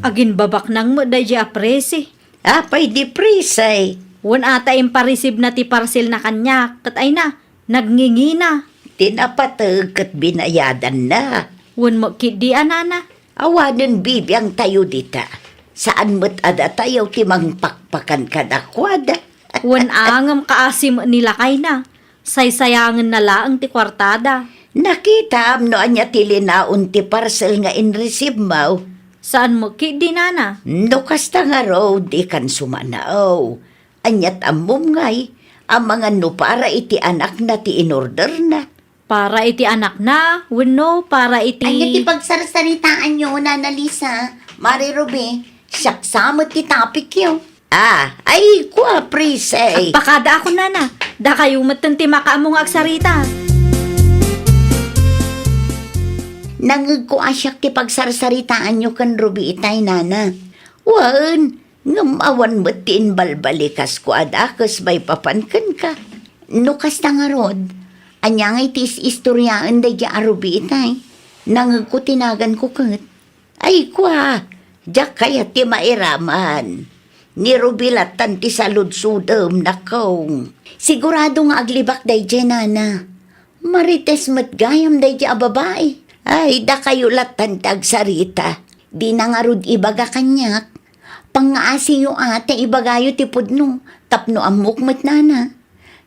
Aginbabaknang met daydiay a Presi. Apay di Presi? Wen a ta impareceive-na ti parcelna kaniak, ket ay na, nagngingina. Ti napateg ket binayadanna. Wen met ketdi a, nana. Awanen bibiangtayo dita. Saan met a datayo ti mangpakpakan kadakuada. Wen a, ngem kaasi met ni lakayna. Saysayangenna laeng ti kuartada. Nakitaam no ania ti linaon ti parcel nga inreceive-mo? Saan met ketdi, nana. No kasta ngarud, dikan sumanaw. Aniat ammom ngay, amangan no para iti anakna ti inorderna? Para iti anakna, wenno para iti... Ania ti pagsarsaritaanyo, Nana Lisa, Mare Ruby? Siak sa met ti topicyo. Ah, ay, kua, Presi. Agpakadaakon, nana. Dakayo metten ti makaammo nga agsarita. Nangngegko a siak ti pagsarsaritaanyo ken Ruby itay, nana. Wen, ngem awan met ti imbalbalikas a dakes maipapan kenka. No kasta ngarud, ania ngay ti is-istoriaen daydiay a Ruby itay? Nangngegko ti naganko ket. Ay, kua, diak kayat ti mairaman. Ni Ruby lattan ti saludsodem, nakong. Sigurado nga aglibak daydiay, nana. Marites met gayam daydiay a babai. Ay, dakayo lattan ti agsarita. Dina ngarud ibaga kaniak. Pangngaasiyo a ta ibagayo ti pudno, tapno ammok met, nana.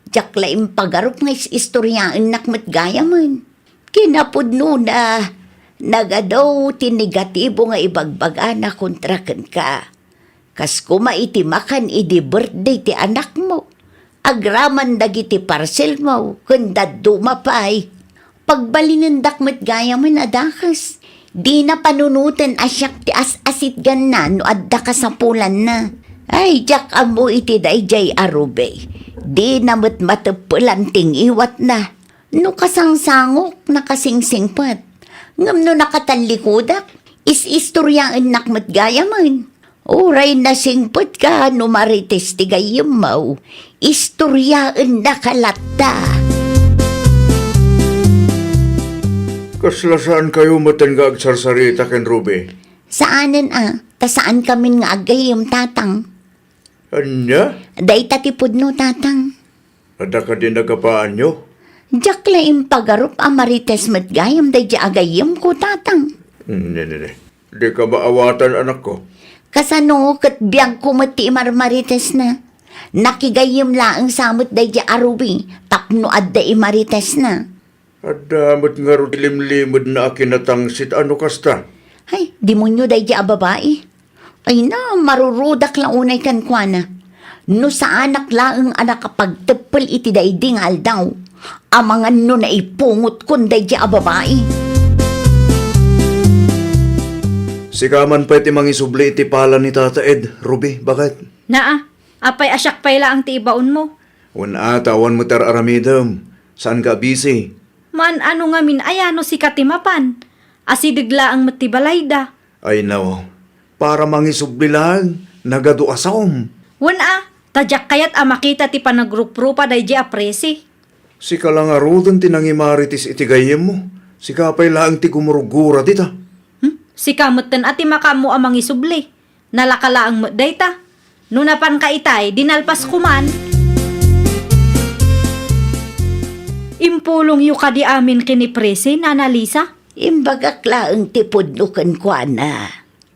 Diak la impagarup nga is-istoriaennak met gayamen. Kinapudnona, nagadu ti negatibo nga ibagbagana kontra kenka. Kas koma iti makan idi birthday ti anakmo, agraman dagiti parcelmo ken dadduma pay. Pagbalinendak met gayamen a dakes. Dina panunoten a siak ti as-asitganna no adda kasapulanna. Ay, diak ammo iti daydiay a Ruby. Dina met mateppelan ti ngiwatna. No kasangsangok, nakasingsingpet. Ngem no nakatallikudak, is-istoriaennak met gayamen. Uray nasingpetka no marites ti gayyemmo, istoriaennaka latta. Kasla saankayo metten nga agsarsarita ken Ruby? Saanen a, ta saankamin nga aggayyem, tatang. Ania? Dayta ti pudno, tatang. Adda kadi nagapaanyo? Diak la impagarup a marites met gayam daydiay a gayyemko, tatang. Ne, ne, ne. Dika maawatan, anakko. Kasano ket biagko met ti imarmaritesna? Nakigayyem laeng sa met daydi a Ruby tapno adda i Marites na. Adda met ngarud ti limlimedna a kinatangsit a no kasta. Ay, demonio daydi a babai. Ay na, marurudak la unay kenkuana. No saanak laeng a nakapagteppel iti daydi nga aldaw, amangan no naipungotkon daydi a babai. Sika man pay ti mangisubli iti pala ni Tata Ed, Ruby, baket? Naa, apay a siak pay laeng ti ibaonmo? Wen a, ta awan met ar-aramidem. Saanka a busy? Maan-ano ngamin aya no sika ti mapan? Asideg laeng met ti balayda. Ay no, para mangisubli laeng, nagadu a saom. Wen a, ta diak kayat a makita ti panagruprupa daydi a Presi. Sika la ngaruden ti nangimarites iti gayyemmo. Sika pay laeng ti gumurgura dita. Hmm? Sika metten a ti makaammo a mangisubli. Nalaka laeng met dayta. No napanka itay, di nalpas koman. Impulongyo kadi amin ken ni Presi, Nana Lisa? Imbagak laeng ti pudno kenkuana.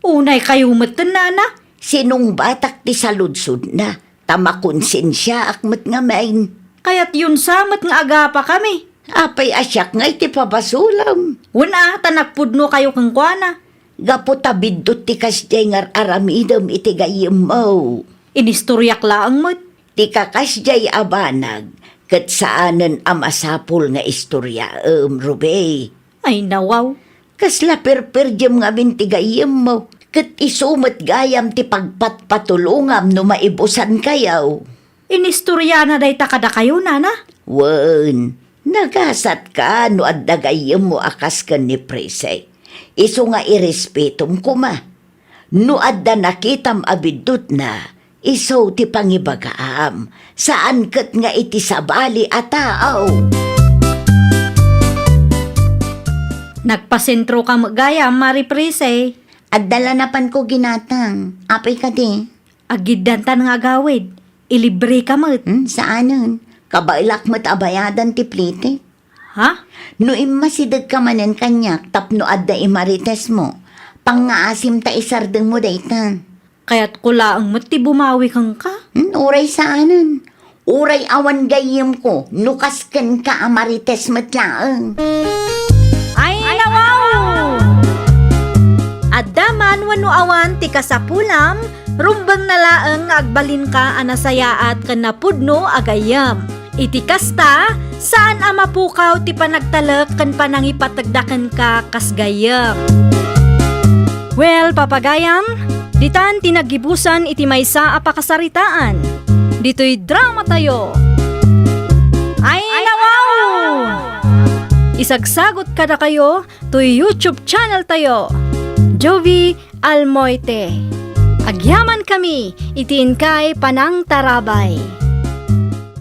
Unay kayo metten, Nana. Sinungbatak ti saludsodna, ta makonsensiaak met ngamin. Kayatyon sa met nga agapakami. Apay a siak ngay ti pabasolem? Wen a, ta nagpudno kayo kenkuana. Gapu ta biddut ti kasdiay nga ar-aramidem iti gayyemmo. Inistoriak laeng met. Ti kakasdiay a banag, ket saanen a masapul nga istoriaem, Ruby. Ay, nawaw. Kasla perperdiem ngamin ti gayyemmo, ket isu met gayam ti pagpatpatulongam no maibusankayo. Inistoriana dayta kadakayo, Nana? Wen, nagasatka no adda gayyemmo a kas ken ni Presi. Isu nga irespetom koma. No adda nakitam a biddutna, isu ti pangibagaam, saan ket nga iti sabali a tao. Nagpasentroka met gayam, Mari Presi. Adda la napanko ginatang. Apay kadi? Aggiddantan nga agawid. Ilibreka met. Hmm, saanen. Kabaelak met a bayadan ti plete. Ha? No immasidegka manen kaniak tapno adda i Maritesmo, pangngaasim ta isardengmo dayta. Kayatko laeng met ti bumawi kenka. Hmm, uray saanen. Uray awan gayyemko, no kas kenka a Marites met laeng. Ay, nawaw! Adda man wenno awan ti kasapulam, rumbengna laeng nga agbalinka a nasayaat ken napudno a gayyem. Iti kasta, saan a mapukaw ti panagtalek ken panangipategda kenka kas gayyem. Well, papagayam, ditan ti naggibusan iti maysa a pakasaritaan. Ditoy dramatayo. Ay, nawaw! Isagsagot kadakayo toy YouTube channel tayo, Jovie Almoite. Agyamankami iti inkay panangtarabay.